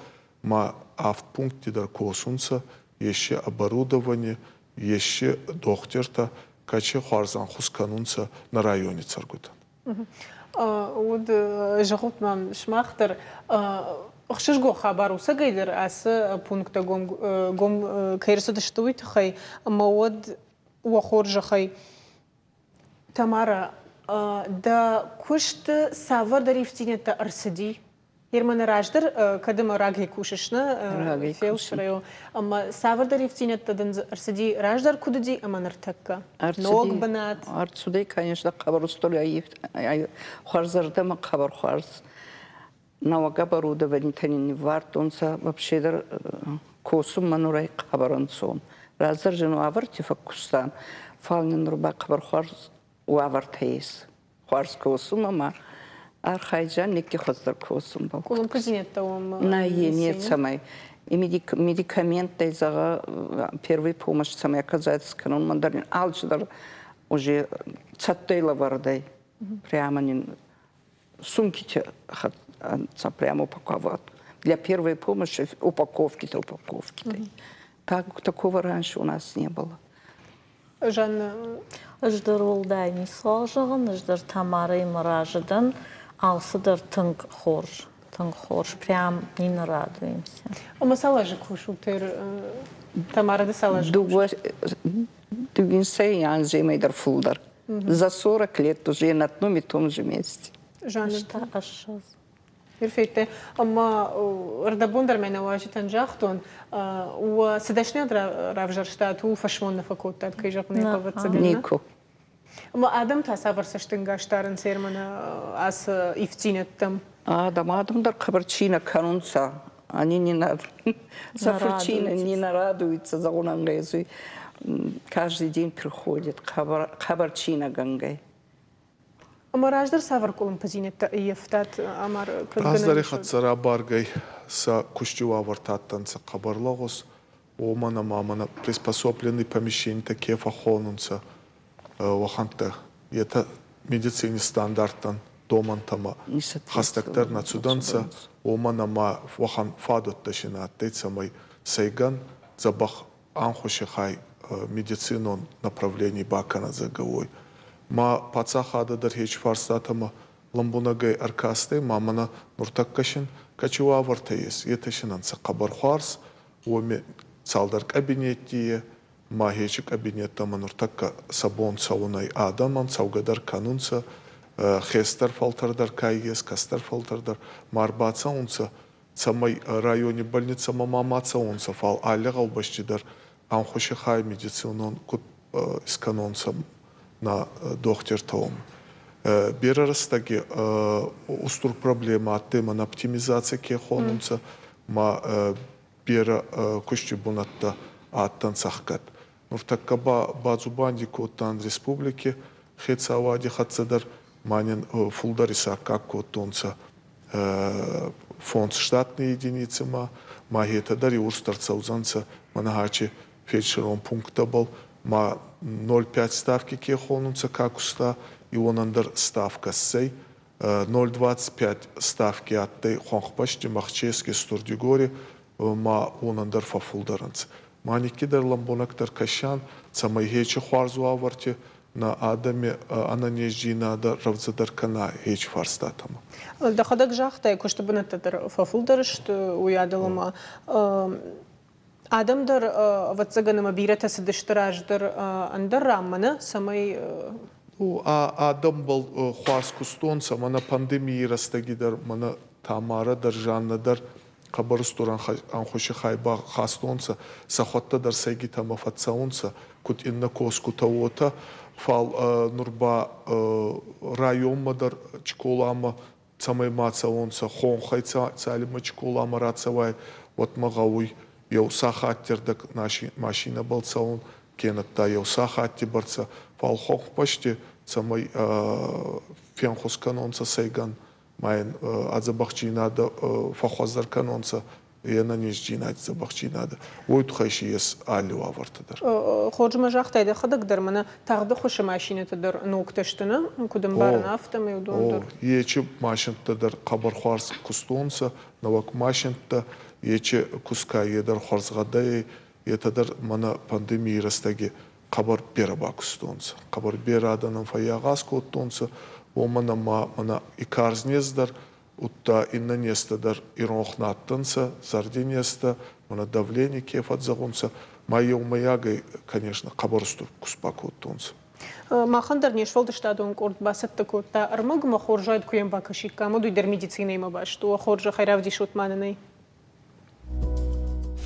ма авд пункти дӕр косунцӕ, ес си оборудовани, ес си дохтиртӕ, кӕци хуарз ӕнхус кӕнунцӕ нӕ райони цӕргутӕн. Уӕд зӕгъут мӕм сымах дӕр, ӕхсызгон хабар у цӕгӕйдӕр ацы пункттӕ гом кӕй ӕрцыдысты, уый тыххӕй, ӕмӕ уӕд уӕ хорзӕхӕй, Тамара, дӕ куысты цавӕрдӕр ивддзинӕдтӕ ӕрцыди? Германы раздӕр кӕд ӕмӕ рагӕй кусыс, нӕ фелсырӕй ӕмӕ цавӕрдӕр ивддзинӕдтӕ дын ӕрцыди раздӕр куыд уыди ӕмӕ ныртӕккӕ? Ног бынат? Ӕрцудӕй, конечно, хъӕбӕр устур хуӕрзӕрдӕмӕ хъӕбӕр хуарз. Нӕуӕг оборудованитӕ нин ниввардтонцӕ, вообще дӕр косунмӕ нур ӕй хъӕбӕр ӕнцон. Раздӕр зин уавӕрти фӕккустан, фал нин нур ба хъӕбӕр хуарз уавӕртӕ ес. Хуарз косун ӕма архайдзӕн никки хуӕздӕр косунбӕл. Къулумпудзийнӕдтӕ уӕм Нӕййе, нецӕмӕй. И медикаменттӕй, зӕгъӕ, первый помощь цӕмӕй оказать кӕнун, мӕн дӕр алчидӕр уже цӕттӕй лӕвӕрдӕй. Прямо нин сумките прямо упаковать. Для первой помощи упаковки-то упаковки. Так, такого раньше у нас не было. Жанна. Ӕз дӕр уӕлдай ницуал зӕгъын, ӕз дӕр Тамарӕимӕ разы дӕн. Алцыдӕр тынг хорз, тынг хорз. Прям не нарадуемся. Ӕмӕ цал азы кусут Тамара, ды цал азы? Дыууӕ дыууинсӕй анземӕй дӕр фулдӕр. За 40 лет уже на одном и том же месте. Жанна. Та ӕссӕдз. Perfetto. Ӕмӕ ӕрдӕбон дӕр мӕ нӕуазджытӕн загътон, уӕ цы дӕсныйад равзӕрстат, ууыл фӕсмон нӕ фӕкодтат, кӕй зӕгъын ӕй хъӕуы, ӕвӕццӕгӕн. Никуы. Ӕмӕ адӕм та цавӕр цӕстӕнгас дарынц Ерманы ацы ивддзинӕдтӕм? Адӕм, адӕм дӕр хъӕбӕр чи нӕ кӕнунцӕ, они не на сӕ фурчи не нарадуются, зӕгъун ӕнгъезуй. Каждый день приходит хъӕбӕр чинӕгӕнгӕй. Ӕмӕ раздӕр цавӕр къуылымпыдзинӕдтӕ ӕййӕфтат ӕмӕ куыд Раздӕри хӕццӕ рабаргӕй сӕ кусти уавӕртӕ адтӕнцӕ хъӕбӕр лӕгъуз, уомӕн ӕма мӕнӕ приспособленный помещенитӕ ке фӕххонунцӕ, уӕхӕнттӕ. Етӕ медицини стандарттӕн, домӕнтӕмӕ хӕстӕгдӕр нӕ цудӕнцӕ, уомӕн ӕма уӕхӕн фадуӕттӕ си нӕ адтӕй, цӕмӕй сӕйгӕн дзӕбӕх ӕнхуси хай медицинон направлений бакӕнӕ, зӕгъгӕ, уой. Ма паддзахадӕ дӕр хеци фарстатӕмӕ лӕмбунӕгӕй ӕркастӕй, ма мӕнӕ нуртӕккӕ син кӕци уавӕртӕ ес, етӕ син ӕнцӕ хъӕбӕр хуарз, уоми цалдӕр кабинетти е, ма хеци кабинеттӕмӕ нуртӕккӕ сӕ бон цӕунӕй адӕмӕн, цӕугӕ дӕр кӕнунцӕ, хестӕр фӕлтӕр дӕр ка ес, кӕстӕр фӕлтӕр дӕр, ма ӕрбацӕунцӕ, цӕмӕй райони больницӕмӕ ма ма цӕуонцӕ, фал алли гъӕубӕсти дӕр ӕнхуси хай медицинон куд искӕнонцӕ нӕ дохтиртӕ уоми. Берӕ рӕстӕги устур проблемӕ адтӕй мӕн оптимизаци ке хонунцӕ, ма берӕ кусти бунӕттӕ адтӕнцӕ ӕхгӕд. Нуртӕккӕ ба бадзубанди кодтан республики хецауади хӕццӕ дӕр, ма нин фулдӕр исаккаг кодтонцӕ фондз штатный единици ма етӕ дӕр иурст ӕрцӕудзӕнцӕ мӕнӕ ачи фельдшерон пункттӕбӕл, ма 0,5 ставки ке хонунцӕ, ка куста, и уонӕн дӕр ставкӕ ссӕй. 0,25 ставки адтӕй хуӕнхбӕсти Мӕхчески, Стурдигори ма уонӕн дӕр фӕффулдӕр ӕнцӕ. Ма никкидӕр лӕмбунӕгдӕр кӕсиан, цӕмӕй хечи хуарз уавӕрти нӕ адӕми ӕнӕнездзийнадӕ рӕвдзӕдӕр кӕна хечи фарстатӕмӕ. Дӕхӕдӕг загътай, куысты бынӕттӕ дӕр фӕфылдӕр сты, уыйадыл ӕмӕ адӕм дӕр, ӕвӕццӕгӕн, ӕмӕ бирӕтӕ цыдысты раздӕр ӕндӕр ранмӕ, нӕ, цӕмӕй Адӕмбӕл хуарз кустонцӕ, мӕнӕ пандемийи рӕстӕги дӕр, мӕнӕ Тамарӕ дӕр, Жаннӕ дӕр хъӕбӕр устур ӕнхуси хай бахастонцӕ, сӕхуӕдтӕ дӕр сӕйгитӕмӕ фӕццӕунцӕ, куд иннӕ косгутӕ, уотӕ. Фал нур ба районмӕ дӕр Чколамӕ цӕмӕй ма цӕуонцӕ, хонхӕй цалинмӕ Чколамӕ рацӕуай, уӕдмӕ гъӕуй еу сахатти рдӕг машинӕбӕл цӕун, кенӕдта еу сахатти бӕрцӕ, фал хонхбӕсти цӕмӕй фенхус кӕнонцӕ сӕйгӕн, ма ин ӕдзӕбӕхдзийнадӕ фӕххуӕздӕр кӕнонцӕ, е нӕнездзийнади дзӕбӕхдзийнадӕ. Уой туххӕй си ес алли уавӕртӕ дӕр. Хорз ма загътай дӕхӕдӕг дӕр, мӕнӕ тагъды хуысы машинӕтӕ дӕр ногтӕ сты, нӕ? Куыд ӕмбарын, афтӕмӕй уыдон дӕр. Ечи машинттӕ дӕр хъӕбӕр хуарз кустонцӕ, нӕуӕг машинттӕ, ечи куска е дӕр хуӕрзгъӕдӕй, етӕ дӕр мӕнӕ пандемийи рӕстӕги хъӕбӕр берӕ бакустонцӕ. Хъӕбӕр берӕ адӕнӕн фӕййагъаз кодтонцӕ, уомӕн ӕма мӕнӕ и карз нез дӕр, удта иннӕ незтӕ дӕр иронх нӕ адтӕнцӕ, зӕрди незтӕ, мӕнӕ давлени ке фӕдзӕгъунцӕ, ма еумӕйагӕй, конечно, хъӕбӕр устур куст бакодтонцӕ. Махӕн дӕр не сфӕлдыстадон къорд бацӕттӕ кодта ӕрмӕг ӕмӕ хорзӕй куы йӕм бакӕсиккам, уӕд уый дӕр медицинӕимӕ баст у. Хорзӕхӕй равдисут ма нын ӕй.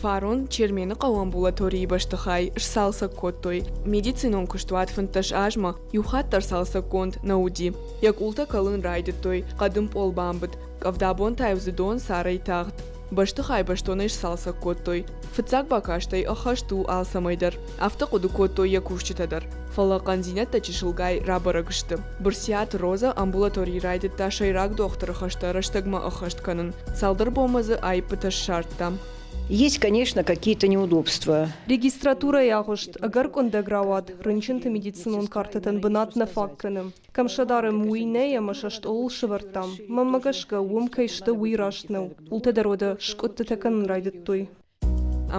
Фарон Чермены хъӕуы амбулаторийы бӕстыхай сцалцӕг кодтой. Медицинон куыстуат 15 азмӕ иу хатт дӕр цалцӕггонд нӕ уыди. Йӕ къултӕ кӕлын райдыдтой, хъӕдын пъол бамбыд, къӕвдабон та-иу дзы дон царӕй тагъд. Бӕстыхай бӕстонӕй сцалцӕг кодтой. Фыццаг бакастӕй ӕххӕст у алцӕмӕй дӕр. Афтӕ хъуыды кодтой йӕ кусджытӕ дӕр. Фӕлӕ хъӕндзинӕдтӕ чысылгай рабӕрӕг сты. Бырсиаты Роза амбулаторийы райдыдта сӕйраг дохтыры хӕстӕ рӕстӕгмӕ ӕххӕст кӕнын. Цалдӕр бонмӕ дзы аиппытӕ ссардта. Есть, конечно, какие-то неудобства. Регистратурӕйы агъуыст ӕгӕр къуындӕг рауад, рынчынты медицинон картӕтӕн бынат нӕ фаг кӕны. Кӕм сӕ дарӕм, уый нӕй ӕмӕ сӕ стъолыл сӕвӕрдтам. Мӕнмӕ гӕсгӕ, уым кӕй сты, уый раст нӕу. Къултӕ дӕр уӕдӕ скъуыдтытӕ кӕнын райдыдтой.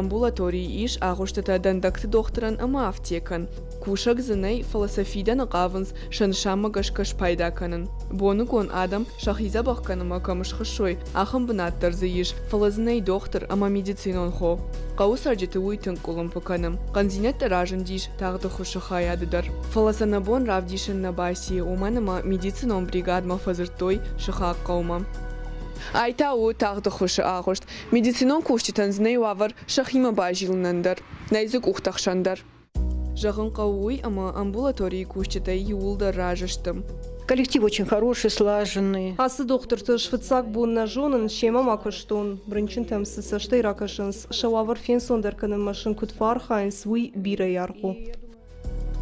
Амбулаторийы ис агъуыстытӕ дӕндӕгты дохтырӕн ӕмӕ афтекӕн. Кусӕг дзы нӕй, фӕлӕ сӕ фидӕны хъавынц сӕ нысанмӕ гӕсгӕ спайда кӕнын. Боныгон адӕм сӕхи дзӕбӕх кӕнынмӕ кӕм схуыссой, ахӕм бынат дӕр дзы ис, фӕлӕ дзы нӕй дохтыр ӕмӕ медицинон хо. Хъӕуы цӕрджыты уый тынг къуылымпы кӕны. Хъӕндзинӕдтӕ разындис тагъды хуысы хайады дӕр. Фӕлӕ сӕ нӕ бон равдисын нӕ баци, уымӕн ӕмӕ медицинон бригадмӕ фӕдзырдтой сыхаг хъӕумӕ. Ай та у тагъды хуысы агъуыст. Медицинон кусджытӕн дзы нӕй уавӕр сӕхимӕ базилынӕн дӕр, нӕй дзы къухтӕхсӕн дӕр. Зӕгъын хъӕуы уый, ӕмӕ амбулаторийы кусджытӕ иууылдӕр разы сты. Коллектив очень хороший, слаженный. Ацы дохтырты ӕз фыццаг бон нӕ зонын, семӕ ма куыстон. Рынчынтӕм цы цӕстӕй ракӕсынц, сӕ уавӕр фенцондӕр кӕнынмӕ сын куыд фӕархайынц, уый бирӕ аргъ у.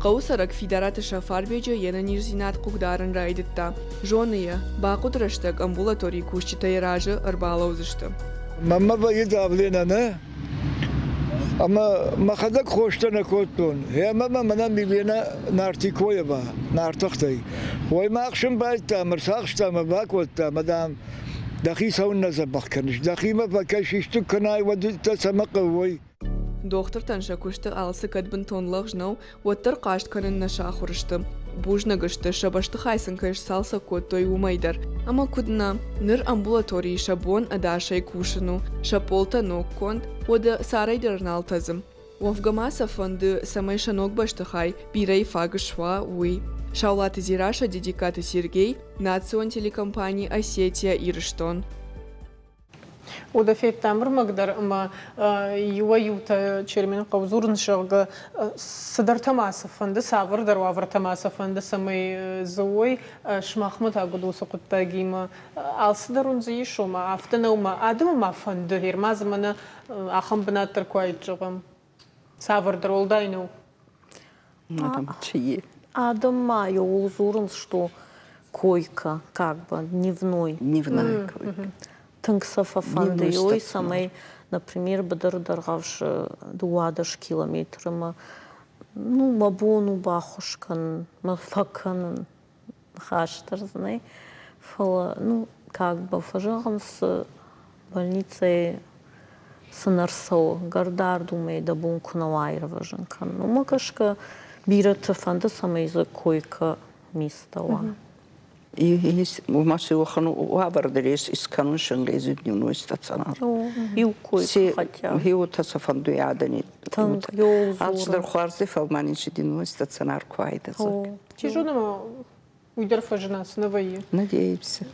Хъӕуы цӕрӕг Фидараты Сафарбеджы йе нӕниздзинад хъыгдарын райдыдта. Зоны йӕ, бахъуыд рӕстӕг амбулаторийы кусджытӕ йӕ разы ӕрбалӕудзысты. Мӕнмӕ вӕййы давлена нӕ, ӕмӕ мӕхӕдӕг хостӕ нӕ кодтон. Ӕмӕ мӕ мӕнӕ Милена Нартикоева, Нартыхтӕй. Ой, мӕ ӕхсын байдта, ӕрцахста мӕ бакодта, ӕмӕ, дам, дӕхи цӕуыннӕ дзӕбӕх кӕныс, дӕхимӕ фӕкӕс, исты кӕнай, уӕд дӕ цӕмӕ хъӕуы, Дохтыртӕн сӕ куысты алцы кӕд бынтон лӕгъз нӕу, уӕддӕр хъаст кӕнын нӕ сахуыр сты. Бузныг сты, сӕ бӕстыхай сын кӕй сцалцӕг кодтой, уымӕй дӕр. Ӕмӕ куыд нӕ, ныр амбулаторийы сӕ бон ӕдасӕй кусын у, сӕ пъолтӕ ногконд, уӕдӕ царӕй дӕр нал тӕдзы. Уӕвгӕ ма сӕ фӕнды, цӕмӕй сӕ ног бӕстыхай бирӕйы фаг суа, уый. Саулаты Дзерассӕ, Дидиккаты Сергей, национ телекомпани «Осетия-Ирыстон». Уӕдӕ федтам ӕрмӕг дӕр ӕмӕ иуӕй-иутӕ Чермены хъӕуы дзурынц, зӕгъгӕ, цыдӕртӕ ма сӕ фӕнды, цавӕрдӕр уавӕртӕ ма сӕ фӕнды, цӕмӕй дзы уой. Сымахмӕ та куыд уыцы хъуыддагимӕ? Алцыдӕр уын дзы ис, ома афтӕ нӕу ма адӕмы ма фӕнды, гъер-ма дзы мӕнӕ ахӕм бынат дӕр куы уаид, зӕгъӕм. Цавӕрдӕр уӕлдай нӕу. Адӕм ма иууыл дзурынц, что койка как бы дневной. Дневная койка. Тынг сӕ фӕфӕнды ой, цӕмӕй, например, быдыры дӕргъӕвсы 12 километры мӕ ну, мӕ бон у баххуыс кӕнын, мӕ фӕкӕнын ныхас дӕр дзы нӕй. Фӕлӕ, ну, как бы фӕзӕгъынц, больницӕйы цы нӕ рцӕуы, гӕрдард уымӕй дӕ бон куы нӕ уа аирвӕзын кӕнын. Уымӕ гӕсгӕ бирӕты фӕнды, цӕмӕй дзы койкӕ место уа. Уымӕ цы уӕхӕн уавӕр дӕр ес искӕнун сӕнгъезуй дневной стационар. Иу койкӕ хотя. Хеуотӕ сӕ фӕндуй адӕни. Алцидӕр хуарз ӕй, фал ма нин си дневной стационар ку айдӕ. Чи зоны, уый дӕр фӕзына, цы нӕ вӕййы. Надеемся.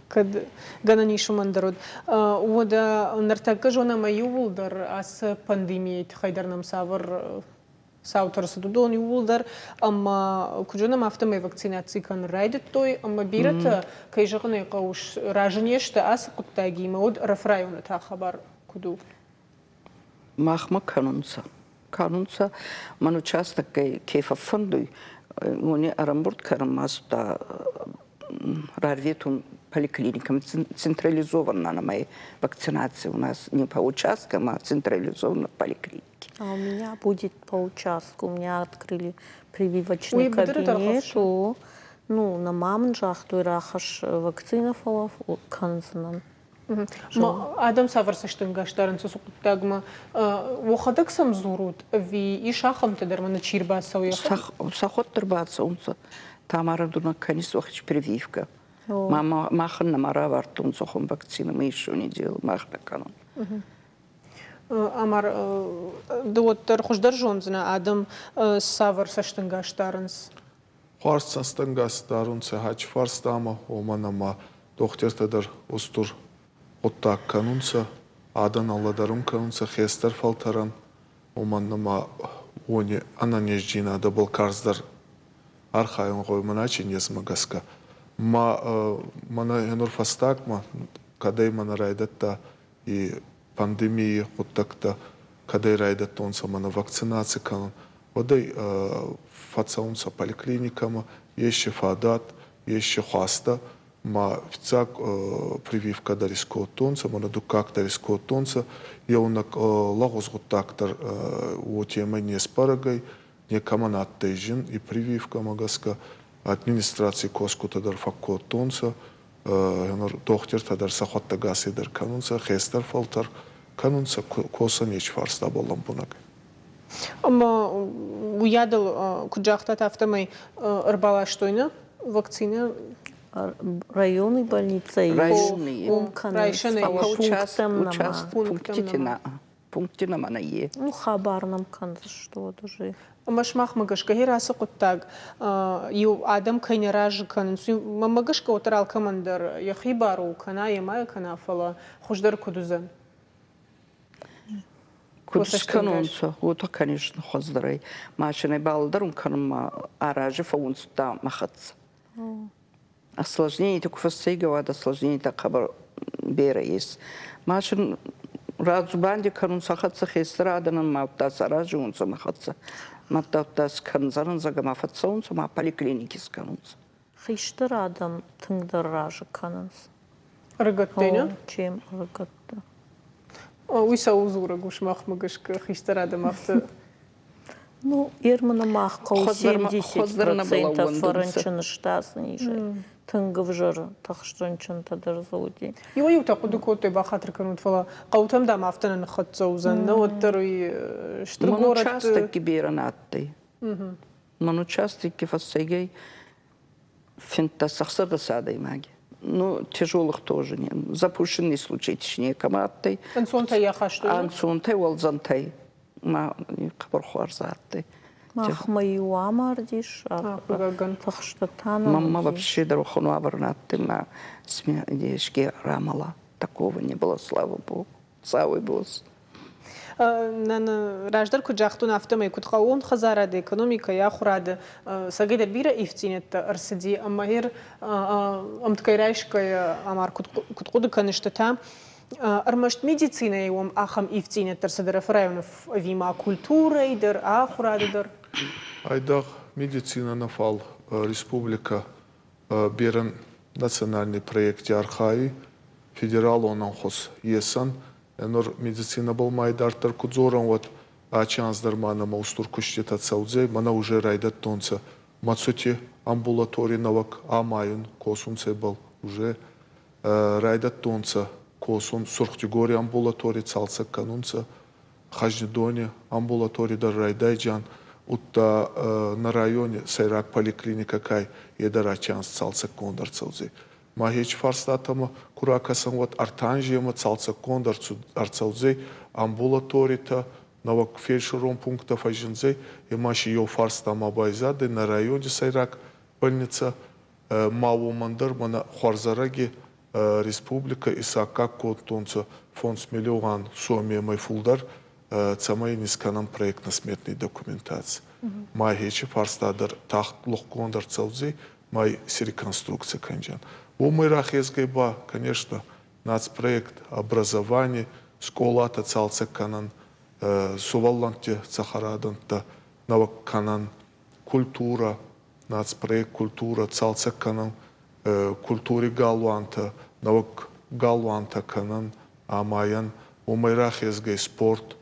Кӕд гӕнӕн ис уымӕн дӕр уыд. Уӕдӕ ныртӕккӕ зонӕм иууылдӕр ацы пандемийӕйы тыххӕй дӕр нӕм цавӕр цаутӕ рцыд, уыдон иууылдӕр ӕмӕ куыд зонӕм, афтӕмӕй вакцинаци кӕнын райдыдтой ӕмӕ бирӕтӕ, кӕй зӕгъын ӕй хъӕуы, разы не сты ацы хъуыддагимӕ. Уӕд Ӕрӕфы районы та хабар куыд у? Махмӕ кӕнунцӕ. Кӕнунцӕ, мӕн участоккӕй ке фӕффӕндуй, уони ӕрӕмбурд кӕнун ма рарветун поликлиникам централизованно на моей вакцинации у нас не по участкам, а централизованно в поликлинике. А у меня будет по участку. У меня открыли прививочный кабинет. Ну, на мамын загътой рахӕсс вакцина фӕлӕ кӕндзынӕн. Адӕм цавӕр цӕстӕнгас дарынц уыцы хъуыддагмӕ? Уӕхӕдӕг сӕм дзурут ӕви ис ахӕмтӕ дӕр мӕнӕ чи рбацӕуы йӕхӕдӕг? Сӕхуӕдтӕ рбацӕунцӕ. Тамара дунаг кӕнис уӕхич прививка. Махӕн нӕма равардтонцӕ хом вакцина, мы еще не делаем, мах нӕ кӕнӕм. Амар, ды уӕддӕр хуыздӕр зондзынӕ, адӕм цавӕр цӕстӕнгас дарынц? Хуарз цӕстӕнгас дарунцӕ хачи фарстамӕ, уомӕн ӕма дохтиртӕ дӕр устур гъуддаг кӕнунцӕ, адӕн лӕдӕрун кӕнунцӕ хестӕр фӕлтӕрӕн, уомӕн ӕма уони ӕнӕнездзийнадӕбӕл карздӕр архайун гъӕуй мӕнӕ незмӕ гӕсгӕ. Ма мӕнӕ нур фӕстагмӕ, кӕдӕй мӕнӕ райдӕдта и пандемийи гъуддӕгтӕ кӕдӕй райдӕдтонцӕ мӕнӕ вакцинаци кӕнун, уӕдӕй фӕцӕунцӕ поликлиникӕмӕ, ес си фадат, ес си хуастӕ, ма фиццаг прививкӕ дӕр искодтонцӕ, мӕнӕ дуккаг дӕр искодтонцӕ, еунӕг лӕгъуз гъуддаг дӕр уотемӕй не сбӕрӕг ӕй, некӕмӕн адтӕй зин и прививкӕмӕ гӕсгӕ администраций косгутӕ дӕр фӕккодтонцӕ, дохтиртӕ дӕр сӕхуӕдтӕ гасӕй дӕр кӕнунцӕ, хестӕр фӕлтӕр кӕнунцӕ, косӕн ечи фарстабӕл лӕмбунӕг. Ӕмӕ уыйадыл, куыд загътат, афтӕмӕй ӕрбаластой нӕ вакцинӕ? Районный больницӕйы уым кӕнынц, фӕлӕ пункттӕм нӕма. Пункты нӕма нӕййе. Ну, хабар нӕм кӕндзысты уӕд уже. Ӕмӕ сымахмӕ гӕсгӕ гъер ацы хъуыддаг иу адӕм кӕй нӕ разы кӕнынц, мӕнмӕ гӕсгӕ уӕддӕр алкӕмӕн дӕр йӕхи бар у, кӕна йӕ ма кӕна, фӕлӕ хуыздӕр куыд уыдзӕн? Куыд скӕнонцӕ, уотӕ, конечно, хуӕздӕр ӕй. Машинӕ балдӕрун кӕнунмӕ аразы фӕуунцудта мӕ хӕццӕ. Осложненитӕ ку фӕссӕйгӕ уӕд осложненитӕ хъӕбӕр берӕ ес. Ма син радзубанди кӕнун сӕ хӕццӕ хестӕр адӕнӕн ма удта саразиунцӕ мӕ хӕццӕ. Мадта удта скӕндзӕнӕн, зӕгъгӕ, ма фӕццӕунцӕ, ма поликлиники скӕнунцӕ. Хистӕр адӕм тынгдӕр разы кӕнынц. Ӕрыгӕттӕй, нӕ? Чем ӕрыгӕттӕ. Уый цӕуыл дзурӕг у сымахмӕ гӕсгӕ хистӕр адӕм афтӕ Ну, Ерманы мах хъӕуы 70% фӕрынчын сты ацы низӕй. Тынг ӕвзӕр тыхст рынчынтӕ дӕр дзы уыди. Иуӕй-иутӕ хъуыды кодтой, бахатыр кӕнут, фӕлӕ хъӕутӕм дам афтӕ нӕ ныххӕццӕ уыдзӕн, нӕ уӕддӕр уый стыр горӕтты... Мӕн участокки берӕ нӕ адтӕй. Мӕн участокки фӕссӕйгӕй 15 ӕхсӕрдӕс адӕймаги. Ну, тяжелых тоже не. Запущенный случай точнее кӕмӕ адтӕй. Ӕнцонтӕй ахастой? Ӕнцонтӕй, уӕлдзӕнтӕй. Ма хъӕбӕр хуарз адтӕй. Махмӕ иу амардис, тыхстытӕ нӕ Мама вообще дӕр уӕхӕн уавӕр нӕ адтӕй, ма еске рамӕла. Такого не было, слава богу. Цауй боз. Раздӕр куыд загътон, афтӕмӕй куыд хъӕууон хӕдзарады, экономикӕйы, ахуырады цӕгӕйдӕр бирӕ ивддзинӕдтӕ ӕрцыди ӕмӕ гъер ӕмткӕй райсгӕйӕ ӕмар куыд хъуыды кӕныс ды та, ӕрмӕст медицинӕйы уӕм ахӕм ивддзинӕдтӕ ӕрцыд Ӕрӕфы районы ӕви ма культурӕйы дӕр, ахуырады дӕр? Айдагъ медицинӕ нӕ, фал республикӕ берӕ национальный проекти архайуй, федералон ӕнхус есӕн. Нур медицинӕбӕл ма идарддӕр ку дзорӕн, уӕд ачи анз дӕр ма нӕмӕ устур куститӕ цӕудзӕй, мӕнӕ уже райдӕдтонцӕ Мӕцути амбулатори нӕуӕг амайун, косунцӕ ибӕл. Уже райдӕдтонцӕ косун Сурхдигори амбулатори цалцӕг кӕнунцӕ, Хӕзнидони амбулатори дӕр райдайдзиан, удта нӕ райони сӕйраг поликлиникӕ ка е дӕр ачи анз цалцӕггонд ӕрцӕудзӕй. Ма хечи фарстатӕмӕ ку ракӕсӕн, уӕд ӕртанземӕ цалцӕггонд ӕрцӕудзӕй амбулаторитӕ, нӕуӕг фельдшерон пункттӕ фӕззиндзӕй, ӕма си еу фарста ма байзадӕй нӕ райони сӕйраг больницӕ ма уомӕн дӕр мӕнӕ хуӕрзӕрӕги республикӕ исаккаг кодтонцӕ фондз миллион сомемӕй фулдӕр, цӕмӕй ин искӕнӕн проектно-сметный документаци. Ма хечи фарста дӕр тагъд лухгонд ӕрцӕудзӕй, ма си реконструкци кӕндзиан. Уомӕй рахезгӕй ба, конечно, нацпроект образование, скъолатӕ цалцӕг кӕнӕн, сувӕллӕнтти цӕхӕрадӕнттӕ нӕуӕг кӕнӕн, культурӕ, нацпроект культурӕ цалцӕг кӕнӕн, культури галуантӕ, нӕуӕг галуантӕ кӕнӕн, амайӕн, уомӕй рахезгӕй спорт,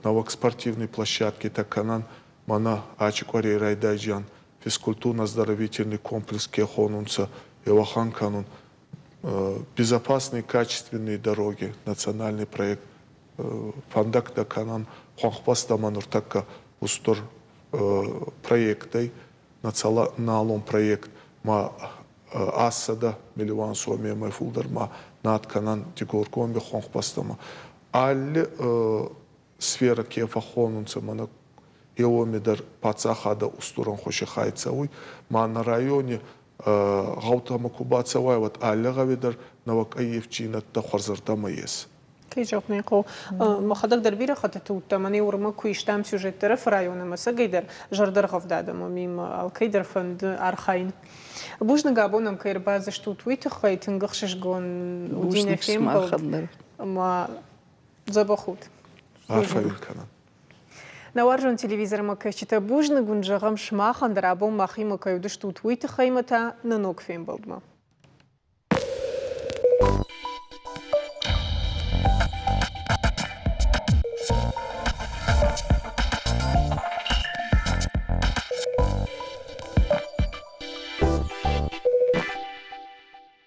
нӕуӕг спортивный площадкитӕ кӕнӕн, мӕнӕ ачи къуӕрей райдайдзиан физкультурно-оздоровительный комплекс ке хонунцӕ, еуӕхӕн кӕнун. Безопасные качественные дороги, национальный проект фӕндӕгтӕ кӕнӕн хуӕнхбӕстӕмӕ нуртӕккӕ устур проектӕй, националон проект ма 800 миллион сомемӕй фулдӕр ма над кӕнӕн Дигоргоми хуӕнхбӕстӕмӕ. Алли сферӕ ке фӕххонунцӕ, мӕнӕ еуеми дӕр паддзахадӕ устур ӕнхуси хай цӕуй, ма нӕ райони гъӕутӕмӕ ку бацӕуай, уӕд алли гъӕуи дӕр нӕуӕг ӕййевдзийнӕдтӕ хуӕрзӕрдӕмӕ ес. Кӕй зӕгъын ӕй хъӕуы, мӕхӕдӕг дӕр бирӕ хӕттыты уыдтӕн, мӕнӕ уырмӕ куы истам сюжет дӕр районы ӕмӕ ӕцӕгӕйдӕр зӕрдӕргъӕвд адӕм ӕмӕ алкӕй дӕр фӕнды архайын. Бузныг абон ӕм кӕй ӕрбацыдыстут, уый тыххӕй тынг ӕхсызгон уыди нӕ фембӕлд ӕмӕ дзӕбӕх ут. Арфӕ уын кӕнӕм. Нӕ уарзон телевизормӕ кӕсджытӕ бузныг уын зӕгъӕм сымахӕн дӕр абон махимӕ кӕй уыдыстут, уый тыххӕй ӕмӕ та нӕ ног фембӕлдмӕ.